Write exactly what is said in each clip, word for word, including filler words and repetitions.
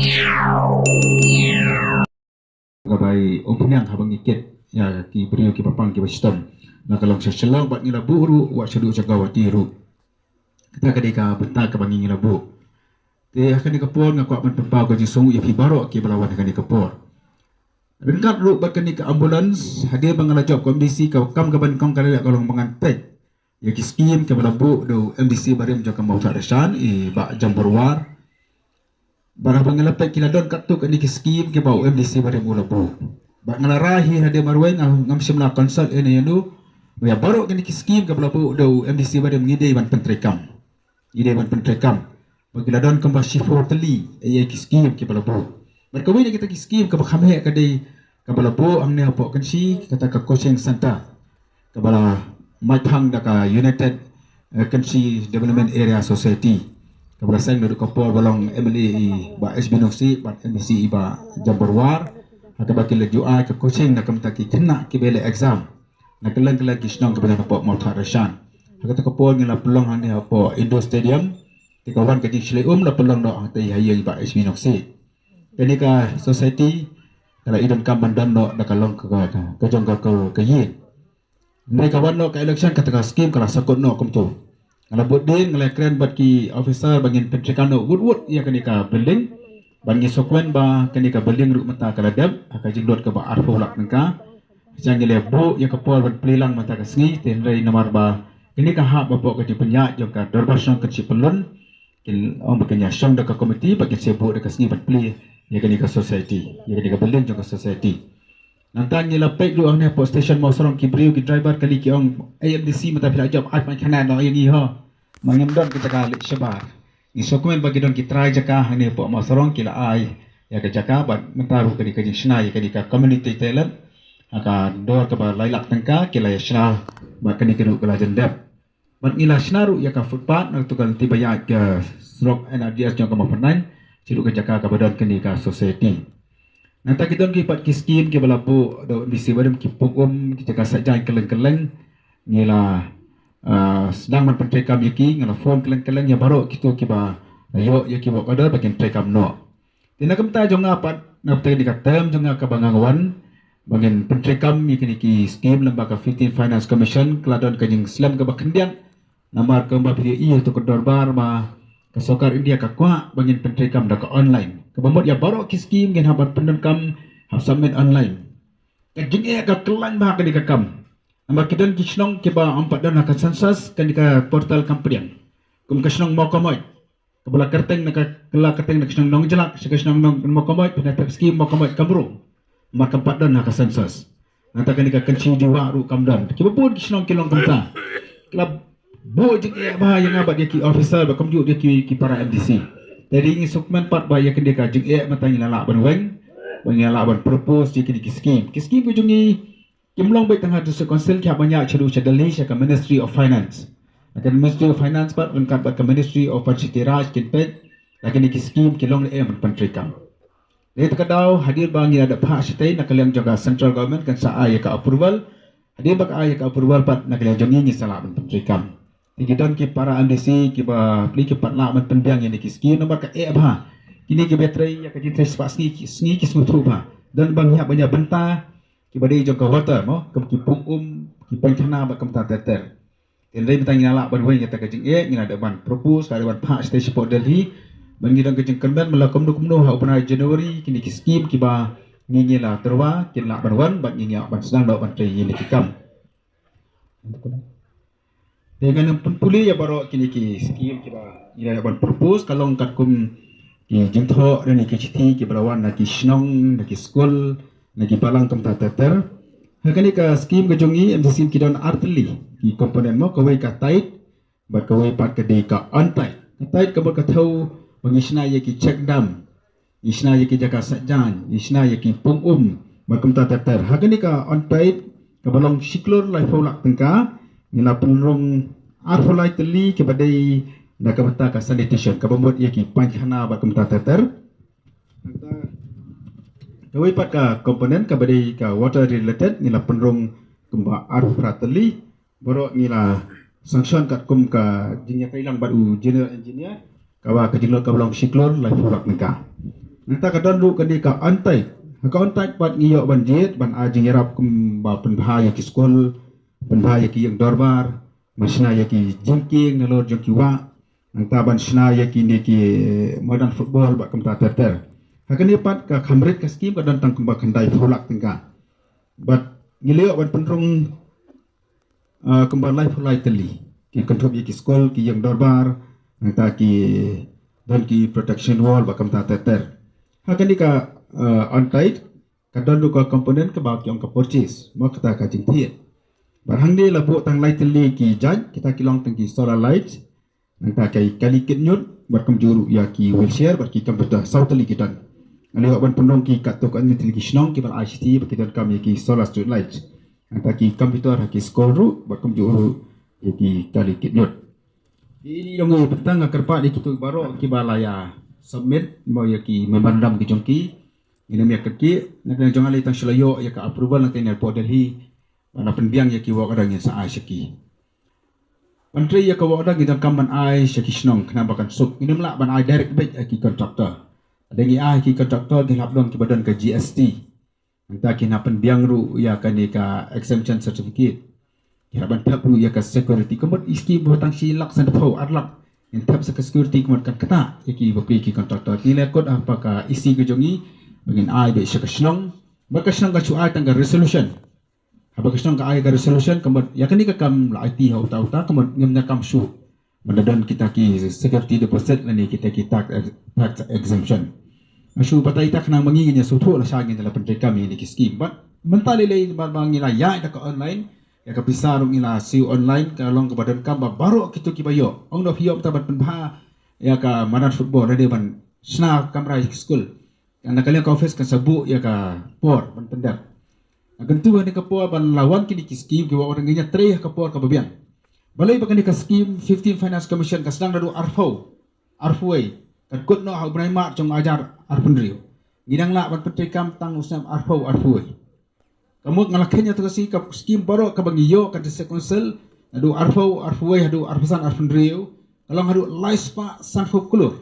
Ka bai umphniang haba ngi kit ïa ki briew kiba pang kiba shitom na ka long sha Shillong bad ngi la buh ruh wat shaduh sha Guwahati ruh. Kata ka dei ka bynta kaba ngi ngi la buh. Te ha kane ka por nga kwah ban pynpaw ka jingsngew ïa phi baroh kiba la wan ha kane ka por. Ryngkat ruh bad kane ka ambulance, hadien ba nga la jop kum M D C, ka kam kaba nyngkong ka la leh ka long ba ngan peit ïa ki skim kiba la buh da u M D C barim jong ka Mawthadraishan, i Bah Jambor War. Bad haba nga la peit ki la don katto katne ki skim kiba u M D C barim u la buh. Bad nga la rai hi hadien marwei nga ngam shym la consult ïa no ïa no. Ba ïa baroh kine ki skim kiba la buh da u M D C barim ngi dei ban pyntreikam. Ngi dei ban pyntreikam. Ba ki la don kumba shiphew tylli ïa ki skim kiba la buh. Bad kawei na kita ki skim kaba kham heh ka dei kaba la buh hangne hapoh Kynshi, kata ka coaching center kaba la mait phang da ka United, eh, Kynshi Development Area Society, kaba la seng naduh ka por ba long M L A i Bah H B Nongsiej bad M D C i Bah Jambor War. Ha kaba ki la ju ai ka coaching na ka bynta ki khynnah kiba leh exam na kylleng kylleng ki shnong kiba don hapoh Mawthadraishan. Ha kata ka por ngi la pynlong hangne hapoh Indoor Stadium. Te ka wan ka jingshlei um la pynlong noh hangtei ha ïing i Bah H B Nongsiej. Kane ka society ka la i donkam ban don noh da ka long ka, ka, ka jong ka, ka, ka ïing. Hynrei ka wan noh ka election, kata ka skim ka la sakut noh kumto. Nga la bud dien, nga la kren bad ki officer ba ngin pyntreikam noh wut wut ïa kane ka building. Ban ngi sngewkmen ba kane ka building ruh mynta ka la dep ha ka jinglut kaba arphew lak tyngka. Sha ngi la buh ïa ka por ban plie lang mynta ka sngi, te hynrei namar ba kane ka hap ba buh ka jingpynïaid jong ka Dorbar Shnong Kynshi Pynlun, kin ong ba kin ïa shong da ka komiti ba kin sa buh da ka sngi ban plie ïa kane ka society, ïa kane ka building jong ka society. Nangta ngi la peit ruh hangne hapoh station Mawsarong, ki briew ki driver kali ki ong, "Ai M D C mynta phi la jop ai painkhana noh ïa ngi ho." Ma ngim don kita ka leit shabar. Ngi sngewkmen ba ki don ki trai jaka hangne hapoh Mawsarong ki la ai ïa ka jaka bad mynta ruh kane ka jingshna ïa kane ka community toilet ha ka dor kaba lai lak tyngka ki la ïa shna bad kane ka ruh ka la jan dep. Bad ngi la shna ruh ïa ka footpath na ka lynti ba ïaid ka surok N R D S jong ka Mawphanaiñ, sha ruh ka jaka kaba don kane ka society. Nangta ki don ki pat ki skim kiba la buh da u M D C barim, ki pung um, ki jaka saitjaiñ kylleng kylleng. Ngi la, ah, sdang ban pyntreikam ïa ki, ngi la phone kylleng kylleng ïa baroh kito kiba la ïoh ïa ki work order ba kin treikam noh. Te na ka bynta jong nga pat, na ka bynta kane ka term jong nga kaba nga wan ba ngin pyntreikam ïa kine ki skim lyngba ka Fifteen Finance Commission, ka la don ka jingslem kaba khyndiat. Namar kumba phi ïohi ha kato ka dorbar ba ka sorkar India ka kwah ba ngin pyntreikam da ka online. Kaba mut ïa baroh ki skim ngin hap ban pyndonkam, hap submit online. Ka jingeh ka khlaiñ bha kane ka kam. Namar ki don ki shnong kiba ym pat don ha ka census, kane ka portal kam pdiang. Kum ka shnong Mawkmoit, kaba la kyrteng na ka, ka la kyrteng na ka shnong Nongjlak sha ka shnong Nong, Mawkmoit, pynïatep skim Mawkmoit kam rung. Namar kam pat don ha ka census. Nangta kane ka Kynshi Dewa ruh kam don. Kiba bun ki shnong ki long kumta. Ki la buh jingeh bha ïa nga bad ïa ki officer bad kumjuh ïa ki, ki para M D C. Te ngi sngewkmen pat ba ïa kane ka jingeh mynta ngi la lah ban weng, ba ngi la lah ban propose ïa kine ki skim. Ki skim ki jong ngi kim long beit tang ha District Council, ki hap ban ïaid shaduh sha Delhi sha ka Ministry of Finance. Ha ka Ministry of Finance pat ryngkat bad ka Ministry of Panchayati Raj kin peit la kine ki skim ki long ne em ban pyntreikam. Dei ta ka daw, hadien ba ngi la dep phah shatei na ka liang jong ka Central Government kan sa ai ïa ka approval. Hadien ba ka ai ïa ka approval pat na ka liang jong ngi, ngi sa lah ban pyntreikam. Te ki don ki para M D C kiba plie ki pat lah ban pynbiang ïa kine ki skim namar ka eh bha. Kine kiba trei ïa ka jingtrei spah sngi, ki sngi ki sngewthuh bha. Don ba ngi hap ban ïa bynta kiba dei jong ka water mo, kum ki pung um, ki painkhana bad kumta ter ter. Te hynrei mynta ngi la lah ban weng ïa kata ka jingeh, ngi la dep ban propose, la dep ban phah shatei shapoh Delhi. Bad ngi don ka jingkyrmen mynta kumno kumno ha u bnai January kine ki skim kiba ngi ngi la tyrwa kin lah ban wan bad ngi ngi lah ban sdang noh ban trei ïa kine ki kam. Te ngan ym pynpule ïa baroh kine ki skim kiba ngi la ban propose, ka long katkum ki jingthoh ne ki shithi kiba la wan na ki shnong, na ki skul, na ki balang kumta ter ter. Ha kane ka skim ka jong ngi, M D C ki don ar tylli ki component mo, kawei ka tied bad kawei pat ka dei ka untied. Ka tied ka mut ka thew ba ngi shna ïa ki check dam, ngi shna ïa ki jaka saitjaiñ, ngi shna ïa ki pung um bad kumta ter ter. Ha kane ka untied kaba long shi klur laiphew lak tyngka, ngi la pynrung arphew lai tylli kiba dei na ka bynta ka sanitation, kaba mut ïa ki painkhana bad kumta ter ter. Kawei pat ka component kaba dei ka water related, ngi la pynrung kumba arphew phra tylli. Baroh ngi la sanction katkum ka jingïatreilang bad u general engineer, kaba ka jinglut kaba long shi klur laiphew lak tyngka. Nangta ka don ruh kane ka on-tight. Ha ka on-tight pat ngi ïoh ban jied ban ai jingïarap kumba pynbha ïa ki skul, pynbha ïa ki ïing dorbar, ban shna ïa ki jingkieng nalor jong ki wah. Nangta ban shna ïa kine ki madan football bad kumta ter ter. Ha kane pat ka kham rit ka skim ka don tang kumba khyndai phew lak tyngka. Bad ngi la ïoh ban pynrung, ah, kumba lai phew lai tylli. Ki kynthup ïa ki skul, ki ïing dorbar, nangta ki don ki protection wall bad kumta ter ter. Ha kane ka, ah, on-tight ka don ruh ka component kaba ki ong ka purchase, mo, kata ka jingthied. Bad hangne la buh tang lai tylli ki jait, kita ki long tang ki solar light, nangta ki kali kit ñiut, bad kumjuh ruh ïa ki wheelchair bad ki computer, saw tylli ki don. Ngi la ïoh ban pynrung ki katto katne tylli ki shnong kiba la ai shithi ba ki donkam ïa ki solar street light, nangta ki computer ha ki skul ruh bad kumjuh ruh ïa ki kali kit ñiut. Ïa ini dong, bad tang nga kyrpad ïa kito baroh kiba la ïa submit mo ïa ki memorandum ki jong ki. Ngin ym ïa kyrkieh, na ka liang jong nga lei tang shu la ïoh ïa ka approval na ka liang jong Port Delhi ba la pynbiang ïa ki work order ngin sa ai sha ki. Ban trei ïa ka work order ngi donkam ban ai sha ki shnong khnang ba kan suk. Ngin ym lah ban ai direct beit ha ki contractor. Lada ngi ai ha ki contractor ki hap long kiba don ka G S T. Nangta kin hap pynbiang ruh ïa kane ka exemption certificate. Ki hap ban thep ruh ïa ka security. Ka mut ïa ki ba tang shi lak, san phew, ar lak, ngin thep sa ka security, ka mut kan ktah ïa ki bapli ki contractor. Ngi la kut ha ka E C ka jong ngi ba ngin ai beit sha ka shnong. Bad ka shnong kan shu ai tang ka resolution. Haba ka shnong ka ai ka resolution, ka mut ïa kane ka kam la aiti ha uta uta, ka mut ngim donkam shuh ban da don kita ki security deposit lane kita ki tax, tax exemption. Nga shu batai ïa kata khnang ba ngi ngin ïa sngewthuh lashai ngin da la pyntreikam ïa kine ki skim. Bad mynta lei lei ba, ba ngi la ïaid da ka online, ïa ka pisa ruh ngi la siew online, ka long kaba donkam ba baroh kito kiba ïoh. Ong noh phi ïoh mynta ban pynbha ïa ka madan football, lane ban shna kamra ïa ki skul. Kan na ka liang ka office kan sa buh ïa ka por ban pyndep. Nga kyntu ha kane ka por ban la wan kine ki skim ki work order, ngin ïa trei ha ka por kaba biang. Balei ba kane ka skim fifteen Finance Commission ka sdang naduh arphew, arphew wei, ka kut noh ha u bnai March jong u hajar arphew hynriew. Ngi dang lah ban pyntreikam tang u snem arphew, arphew wei. Ka mut nga la kheiñ ïa kata ka skim, ka skim baroh kaba ngi ïoh ka District Council, naduh arphew, arphew wei haduh arphew san, arphew hynriew, ka long haduh lai spah sanphew klur.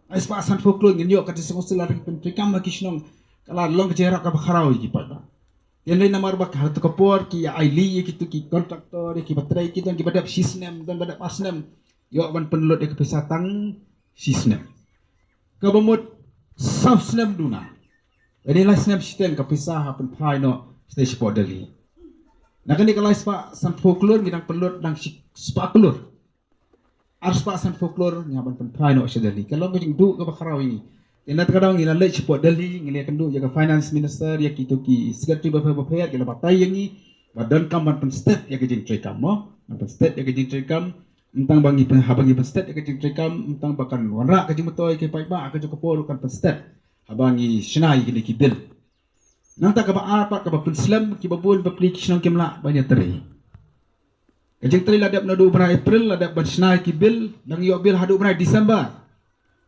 Lai spah sanphew klur ngin ïoh ka District Council, la pyntreikam ha ki shnong, ka la long ka jingïarap kaba khraw ïa ki paidbah. Te hynrei namar ba ha kata ka por ki ïa ailad ïa kito ki contractor, ïa kiba trei, ki don kiba dep shi snem, don ba dep ar snem, ïoh ban pynlut ïa ka pisa tang shi snem. Kaba mut saw snem duna. Lane lai snem shiteng ka pisa hap pynphai noh shatei sha Port Delhi. Na kane ka lai spah sanphew klur ngi dang pynlut dang shi spah klur. Ar spah sanphew klur ngi hap ban pynphai noh sha Delhi. Ka long ka jingduh kaba khraw ïa ngi. Te na kata ka daw ngi la leit sha Port Delhi, ngi la ïakynduh ïa ka Finance Minister, ïa kito ki secretary bapher bapher, ki la batai ïa ngi ba donkam ban pynstet ïa ka jingtreikam, mo. Ban pynstet ïa ka jingtreikam, ym tang ba ngi pyn, haba ngi pynstet ïa ka jingtreikam, ym tang ba kan wanrah ka jingmyntoi ïa ki paidbah, ha kajuh ka por ruh kan pynstet haba ngi shna ïa kine ki bill. Nangta kaba ar pat kaba pynslem, kiba bun bapli ki shnong kim lah ban ïatrei. Ka jingtrei la dep naduh u bnai April, la dep ban shna ïa ki bill, dang ïoh bill haduh u bnai December.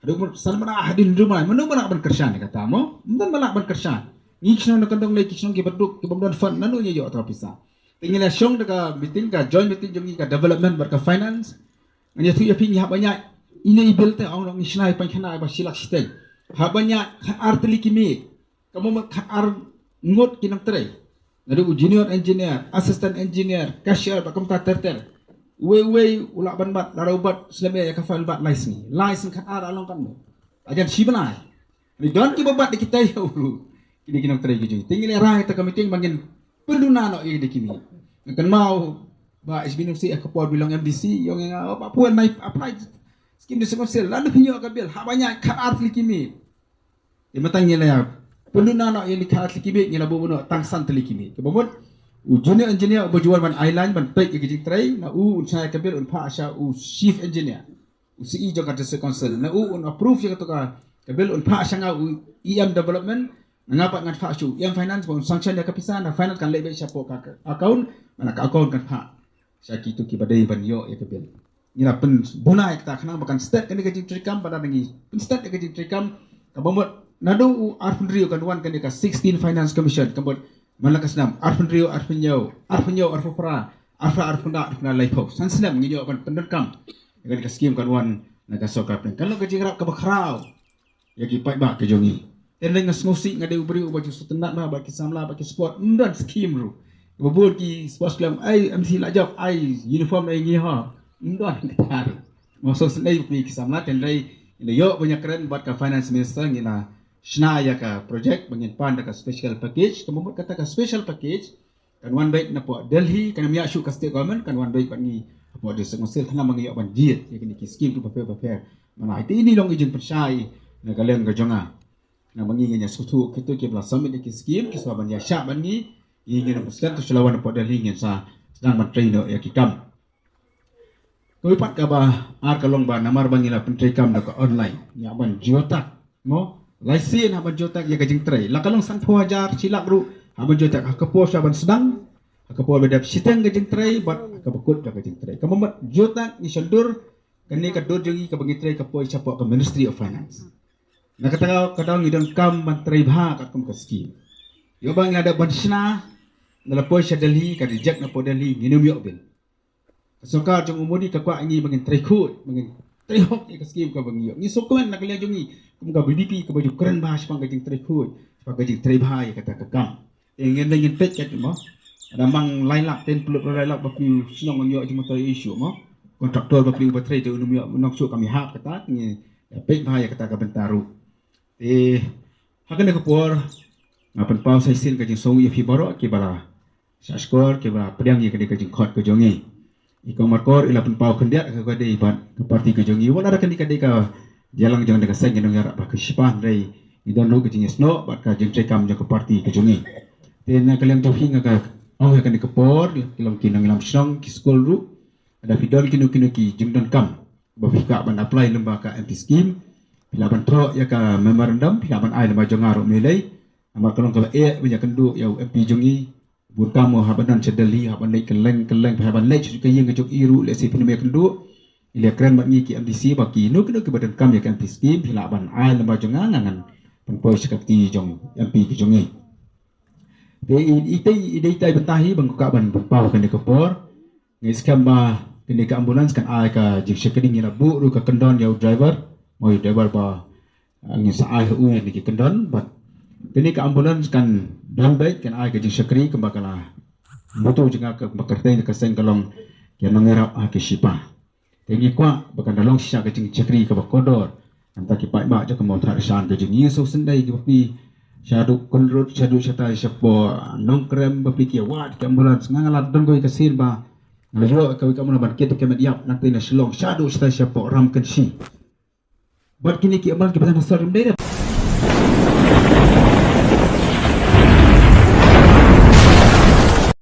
Haduh u bnai, san bnai, hadien hynriew bnai, mano ba lah ban kyrshan ïa kata, mo? Ym don ba lah ban kyrshan. Ngi ki shnong na ka dong lei, ki shnong kiba duk, kiba ym don fund, nano ngi ïoh kata ka pisa? Te ngi la shong da ka meeting, ka joint meeting jong ngi, ka development bad ka finance. Ngan ïathuh ïa phi, ngi hap ban ïaid ine i bill te, ong ngi shna ïa paikhana ba shi lak shiteng. Hap ban ïaid khatar tylli ki miej. Ka mut khatar ngut ki nongtrei. Naduh u junior engineer, assistant engineer, cashier, bad kumta ter ter. Uwei uwei u lah ban bat, lada u bat shlem ïa ka file bat lai sngi. Lai sngi khatar, la long katno? La jan shi bnai. Ni don kiba bat da kita ïa u. Kine ki nongtrei ki jong ngi. Te ngi la rai ha kata ka meeting ba ngin pynduna noh ïa kine ki miej. Nga kynmaw ba H B Nongsih ha ka por ba i long M D C, i ong ïa nga, oh, Bah Pu, nai apply skim District Council, lada phi ïoh ka bill, hap ban ïaid khatar tylli ki miej. Te mynta ngi la ïa pynduna noh ïa kine khatar tylli ki miej, ngi la buh noh tang san tylli ki miej. Kaba mut u junior engineer uba ju wan ban ai line ban peit ïa ka jingtrei, na u un shna ïa ka bill un phah sha u chief engineer, u C E jong ka District Council. Na u un approve ïa kato ka, ka bill un phah sha nga u E M development, na nga pat ngan phah sha u E M finance ba un sanction ïa ka pisa, na finance kan leit beit shapoh ka, ka account, na ka account kan phah sha kito kiba dei ban ïoh ïa ka bill. Ngi la pynduna ïa kata khnang ba kan stet kane ka jingtreikam, ba lada ngi pynstet ïa ka jingtreikam, kaba mut naduh u arphew hynriew kan wan kane ka sixteen Finance Commission, kaba mut man la ka snem arphew hynriew, arphew hynñiew, arphew hynñiew, arphew phra, arphew phra, arphew khyndai, arphew khyndai, laiphew. San snem ngi ïoh ban pyndon kam ïa kane ka skim kan wan na ka sorkar pdeng. Kan long ka jingïarap kaba khraw. ïa ki paidbah ka jong ngi. Te nga sngewsih nga dei u briew uba ju sngewtynnat bha bad ki samla bad ki sport, ym don skim ruh. Ba bun ki sports club ai M C la jop ai uniform ai ngi ha. Ym don kata ruh. Nga sngewsih ïa ki samla, te nga ïoh ban ïakren bad ka finance minister, ngi la shna ïa ka project ba ngin pan da ka special package. Ka mut kata ka special package kan wan beit na pdeng Delhi, kan ym ïa shu ka state government, kan wan beit bad ngi hapoh district council, khnang ba ngi ïoh ban jied ïa kine ki skim kiba pher ba pher. Mana ïa kine long i jingpynshai na ka liang ka jong nga. Khnang ba ngi ngin ïa sngewthuh kito kiba la submit ïa ki skim, ki sa ban ïa shah bad ngi, ngi ngin ym pynslem, to shu la wan hapoh Delhi ngin sa sdang ban trei noh ïa ki kam. Kawei pat kaba ar ka long ba namar ba ngi la pyntrei kam da ka online, ngi hap ban jia tak, mo, lai sien hap ban jia tak ïa ka jingtrei. La ka long sanphew hajar shi lak ruh, hap ban jia tak ha ka por sha ban sdang, ha ka por ba dep shiteng ka jingtrei bad ha kaba kut ka jingtrei. Ka mut jia tak ngi shon dur, kane ka dur jong ngi kaba ngi trei ka poi shapoh ka Ministry of Finance. Na kata ka daw ngi donkam ban trei bha katkum ka skim. Ïoh ba ngi la dep ban shna, na la poi sha Delhi, ka reject na pdeng Delhi, ngin ym ïoh bill. Ka sorkar jong u Modi ka kwah ngi ba ngin trei khuid, ba ngin trei hok ïa ka skim kaba ngi ïoh. Ngi sngewkmen na ka liang jong ngi kum ka B B P kaba ju kren bha shaphang ka jingtrei khuid, shaphang ka jingtrei bha ïa kata ka kam. Te ngin dei ngin peit kat mo. Ada mang lai lak, ten puluh lai lak ba phi shnong ïoh jingmyntoi issue mo. Kontraktor ba phi ba trei te u ym ïoh nong shu kam ïa hap kata, ngi peit bha ïa kata ka bynta ruh. Te ha kane ka por nga pynpaw sa shisien ka jingsngew ïa phi baroh kiba la shah shkor, kiba la pdiang ïa kane ka jingkhot ka jong ngi. I Kong Markor i la pynpaw khyndiat ka ka dei bad ka parti ka jong ngi. Wat la da kane ka dei ka jingïalang jong ka seng, ngi nang ïarap bad ka shipa, hynrei ngi don ruh ka jingïasnoh bad ka jingtrei kam jong ka parti ka jong ngi. Te na ka liang jong phi nga ka ong ha kane ka por, ki long ki nongïalam shnong, ki skul ruh, lada phi don kino kino ki jingdonkam ba phi kwah ban apply lyngba ka M P scheme, phi lah ban thoh ïa ka memorandum, phi lah ban ai lyngba jong nga ruh, Mei Lei. Namar ka long kaba eh ban ïakynduh ïa u M P jong ngi. Bun kam mo hap ban don sha Delhi, hap ban leit kylleng kylleng, hap ban leit sha ka ïing ka jong i ruh, lehse phin ym ïakynduh. I la kren bad ngi ki M D C ba kino kino kiba donkam ïa ka M P scheme, phi lah ban ai lyngba jong nga, nga ngan pynpoi sha ka kti jong M P ka jong ngi. Te i, i te i dei tai bynta hi ba nga kwah ban pynpaw ha kane ka por. Ngi skhem ba kane ka ambulance kan ai ka jingshakri, ngi la buh ruh ka kyndon ïa u driver, mo, ïa u driver ba, ah, ngi sa ai ha u ïa kine ki kyndon, bad kane ka ambulance kan don beit, kan ai ka jingshakri kumba ka la mutu jong nga, kumba ka kyrteng ka seng ka long Ki Nongïarap ha ki Shipa. Te ngi kwah ba kan da long shisha ka jingshakri kaba kordor. Nangta ki paidbah jong ka Mawthadraishan ka jong ngi, sngewsih dei kiba phi shaduh Kynrut, shaduh shatai shapoh Nongkrem, ba phi ki wad ki ambulance. Nga nga la don kawei ka sien ba nga la ïoh kawei ka ambulance ban kit ka met ïap, nangta na Shillong shaduh shatai shapoh Ramkynshi. Bad kine ki ambulance kiba don ha sor ym dei re.